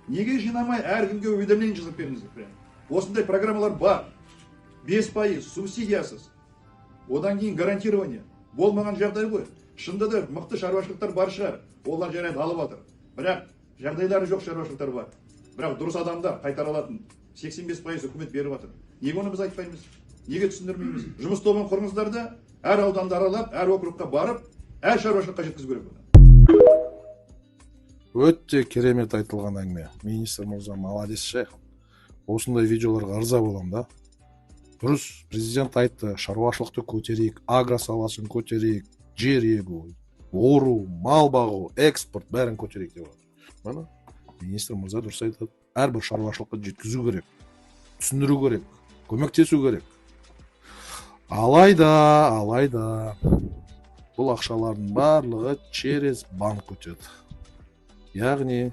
Неге жинамай, әркімге уведомление жазып беріңіздер прям. Осындай программалар бар. 5% субсидиясыз. Одан кейін гарантирование. Болмаған жағдай ғой. Шынында да мықты шаруашылықтар бар шығар. Олар, жарайды, алып жатыр. Бірақ жағдайлары жоқ шаруашылықтар бар. Бірақ дұрыс адамдар қайтара алатын. 85% үкімет беріп жатыр. Неге оны біз айтпаймыз? Неге түсіндірмейміз? Жұмыс тобын құрыңыздар да, әр ауданды аралап, әр округқа барып, әр шаруашылыққа жеткізу керек бұны. Өте керемет айтылған әңгіме. Министр мырза молодец ше. Осындай видеоларға ырза боламын да. Дұрыс, президент айтты: шаруашылықты көтерейік, агро саласын көтерейік, жер егу, ору, мал бағу, экспорт, бәрін көтерейік деп жатыр. Міне, министр мырза дұрыс айтады. Әрбір шаруашылыққа жеткізу керек, түсіндіру керек, көмектесу керек. Алайда бұл ақшалардың барлығы через банк өтеді. Яғни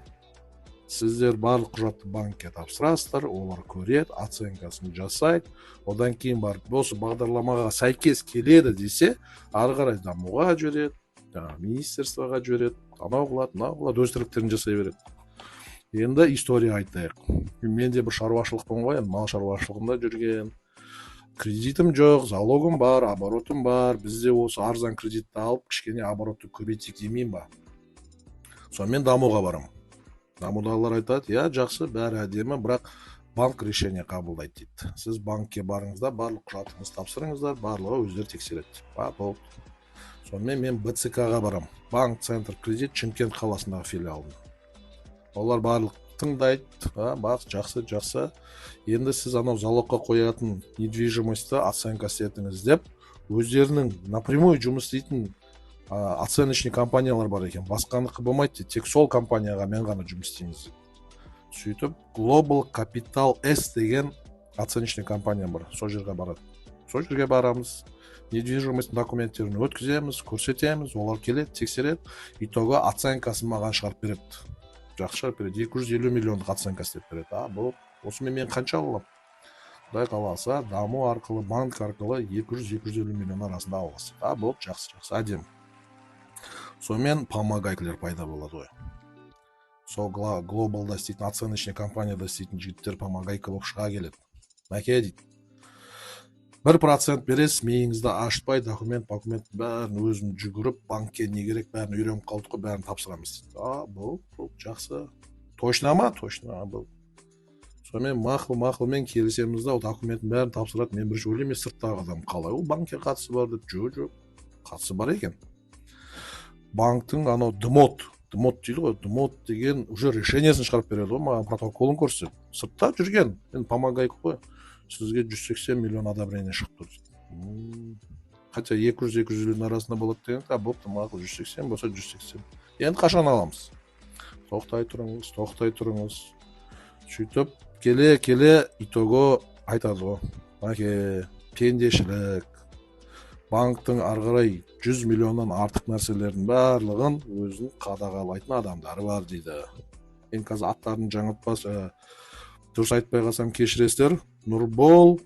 сіздер барлық құжатты банкке тапсырасыздар, олар көреді, оценкасын жасайды. Одан кейін барып, осы бағдарламаға сәйкес келеді десе, ары қарай Дамуға жібереді, жаңағы министерствоға жібереді, анау қылады, мынау қылады, өз тірліктерін жасай береді. Енді история айтайық. Мен де бір шаруашылықпын ғой енді, мал шаруашылығында жүрген. Кредитім жоқ, залогым бар, оборотым бар. Бізде осы арзан кредитті алып, кішкене оборотты көбейтейік демеймін ба? Сонымен Дамуға барамын. Дамудағылар айтады: «Иә, жақсы, бәрі әдемі, бірақ банк решение қабылдайды», — дейді. «Сіз банкке барыңыз да, барлық құжатыңызды тапсырыңыздар, барлығы өздері тексереді». А, болды. Сонымен мен БЦК ға барамын, Банк Центр Кредит, Шымкент қаласындағы филиалына. Олар барлық тыңдайды: «А, бақ, жақсы, жақсы, енді сіз анау залогқа қоятын недвижимостьті оценка істетіңіз», — деп, өздерінің напрямую жұмыс істейтін оценочный компаниялар бар екен. «Басқаныкі болмайды», — дейді, «тек сол компанияға мен ғана жұмыс істейміз», — дейді. Сөйтіп Global Capital S деген оценочный компания бар, сол жерге барады. Сол жерге барамыз, недвижимость документтерін өткіземіз, көрсетеміз. Олар келеді, тексереді. Итого оценкасын маған шығарып береді, жақсы шығарып береді, 250 миллиондық оценка істеп береді. А, болды, осымен мен қанша ала аламын? Құдай қаласа, Даму арқылы, банк арқылы 200-250 миллион арасында ала аласыз. А, болды, жақсы, жақсы, әдемі. Сонымен помогайкалар пайда болады ғой. Сол Глобалда істейтін, оценочный компанияда істейтін жігіттер помогайка болып шыға келеді. «Мәке, — дейді, — 1% бересіз, миыңызды ашытпай, документ документ бәрін өзім жүгіріп, банкке не керек, бәрін үйреніп қалдық қой, бәрін тапсырамыз», — дейді. А, болды, болды, жақсы. Точно ма? Точно. А, болды. Сонымен мақұл, мақұлмен келісеміз да, ол документтің бәрін тапсырады. Мен бірінші ойлаймын, сырттағы адам, қалай ол банкке қатысы бар деп. Жоқ, жоқ, қатысы бар екен. Банктың анау ДМОТ, ДМОТ дейді ғой, ДМОТ деген уже решениесін шығарып береді ғой маған, протоколын көрсетеді. Сыртта жүрген енді помогайка ғой. «Сізге 180 миллион одобрение шығып тұр», — дейді. Хотя 200-250-дің арасында болады деген. А, бопты, мақұл, 180 болса 180. Енді қашан аламыз? Тоқтай тұрыңыз, тоқтай тұрыңыз. Сөйтіп келе келе итого айтады ғой: «Мәке, пендешілік, банктың ары қарай 100 миллионнан артық нәрселердің барлығын өзін қадағалайтын адамдары бар», — дейді. Енді қазір аттарын жаңылтпас, дұрыс айтпай қалсам, кешіресіздер. Нұрбол,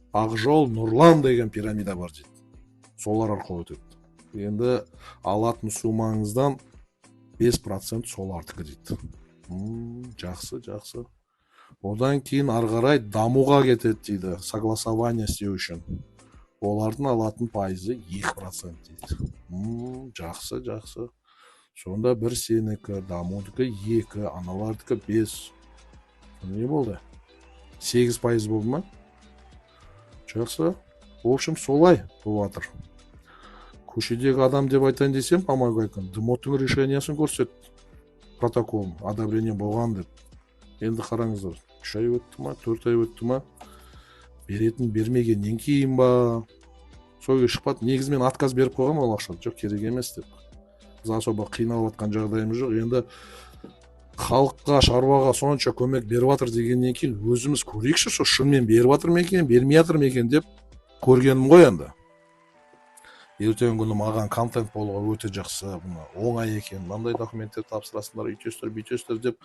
Ақжол, Нұрлан деген пирамида бар дейді, солар арқылы өтеді. Енді алатын суммаңыздан 5% солардікі дейді. Жақсы, жақсы. Одан кейін ары қарай Дамуға кетеді дейді, согласование істеу үшін. Олардың алатын пайызы 2% дейді. Жақсы, жақсы. Сонда бір сенікі, Дамудікі екі, аналардікі бес, не болды, 8% болды ма? Жақсы. В общем, солай болып жатыр. Көшедегі адам деп айтайын десем, помогайкам ДМОТтың решениясын көрсетті, протоколын, одобрение болған деп. Енді қараңыздар, 3 ай өтті ма, 4 ай өтті ма, беретін бермегеннен кейін ба, сол күйі шықпады. Негізі мен отказ беріп қойғанмын ол ақшаны, жоқ, керек емес деп. Біз особо қиналып жатқан жағдайымыз жоқ. Енді халыққа, шаруаға сонша көмек беріп жатыр дегеннен кейін, өзіміз көрейікші, сол шынымен беріп жатыр ма екен, бермей жатыр ма екен деп көргенім ғой. Енді ертеңгі күні маған контент болуға өте жақсы, бұны оңай екен, мынандай документтер тапсырасыңдар, үйтесіздер, бүйтесіздер деп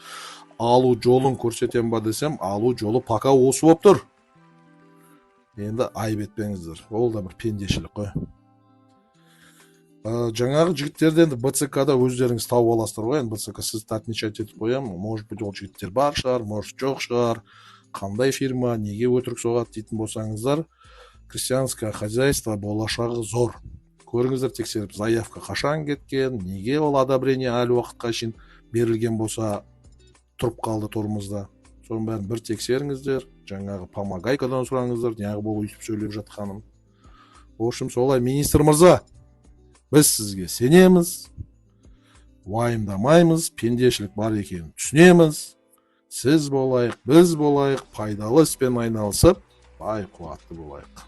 алу жолын көрсетемін ба десем, алу жолы пока осы болып тұр. Енді айып етпеңіздер, ол да бір пендешілік қой. Жаңағы жігіттерді енді БЦК да өздеріңіз тауып аласыздар ғой. Енді БЦК, сізді отмечать етіп қоямын. Может быть, ол жігіттер бар шығар, может, жоқ шығар. Қандай фирма, неге өтірік соғады дейтін болсаңыздар, крестьянское хозяйство болашағы зор. Көріңіздер, тексеріп, заявка қашан кеткен, неге ол одобрение әлі уақытқа шейін берілген болса, тұрып қалды тормозда. Соның бәрін бір тексеріңіздер. Жаңағы помогайкадан сұраңыздар, неғып ол өйтіп сөйлеп жатқанын. В общем, солай, министр мырза, біз сізге сенеміз, уайымдамаймыз, пендешілік бар екенін түсінеміз. Сіз болайық, біз болайық, пайдалы іспен айналысып, бай қуатты болайық.